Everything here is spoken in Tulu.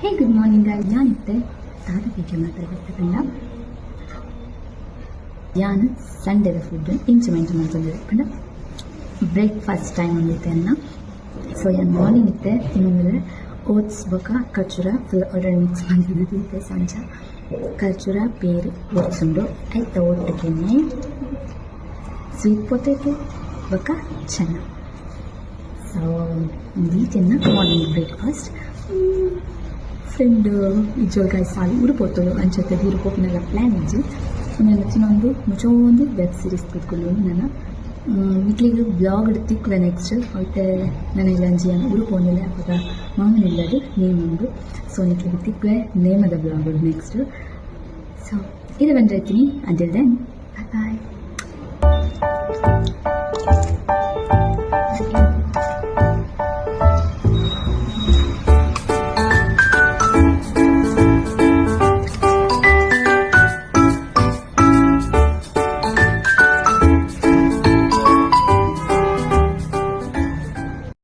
Hey, good morning guys. ಯಾನಿತ್ತೆ ದಾದ ವೀಡಿಯೋ ಮಾತಾಡ್ಬೇಕು ಪಂಡ, ಯಾನ್ ಸಂಡೆದ ಫುಡ್ ಇಂಚ ಮೆಂಟೇನ್ ಮಲ್ತೊಂದುಲ್ಲೆ ಪಂಡ, ಬ್ರೇಕ್ಫಾಸ್ಟ್ ಟೈಮ್ ಒಂದಿತ್ತೆ ಅನ್ನ. ಸೊ ಯಾನ್ ಮಾರ್ನಿಂಗ್ ಇತ್ತೆ ತಿನ್ನೊಂದುಲ್ಲೆ ಓಟ್ಸ್ ಬೊಕ ಖರ್ಜೂರ. ಫುಲ್ ಆಲ್ರೆಡಿ ಮಿಕ್ಸ್ ಮಲ್ತಿದ್ದು ಇತ್ತೆ. ಸಂಜ ಖರ್ಜೂರ, ಪೇರು, ಓಟ್ಸ್ ಉಂಡು. ಐತ ಒಟ್ಟಿಗೆನೆ ಸ್ವೀಟ್ ಪೊಟೆಟೊ ಬೊಕ ಚೆನ್ನ. ಸೊ ದೀತೆನ್ನ ಮಾರ್ನಿಂಗ್ ಬ್ರೇಕ್ಫಾಸ್ಟ್. ಫ್ರೆಂಡ್ ಇಜ್ಜೋಲ್ಕಾಯಿ ಸಾಲು ಊರು ಪೋತಳು. ಅಂಚತೆ ಊರು ಪೋಪಿನೆಲ್ಲ ಪ್ಲ್ಯಾನ್ ಇಜ್ಜಿ. ನಾನು ಒಂದು ಮುಚೊಂದು ವೆಬ್ ಸೀರೀಸ್ ಕೂತ್ಕೊಳ್ಳು. ನಾನು ನಿಕ್ಲೆಗ್ ವ್ಲಾಗ್ ತಿಕ್ಕುವೆ ನೆಕ್ಸ್ಟ್. ಐತೆ ನಾನು ಇಲ್ಲಂಜಿ ಊರು ಪೋಂದಿಲ್ಲ. ಅಪಗ ಮಾಮನ ಇಲ್ಲಡ್ ನೇಮ ಉಂಡು. ಸೊ ನಿಕ್ಲೆಗ್ ತಿಕ್ಕುವೆ ನೇಮದ ವ್ಲಾಗ್ ನೆಕ್ಸ್ಟ್. ಸೊ ಇದು ಬಂದಿರ್ತೀನಿ. Until then, bye bye.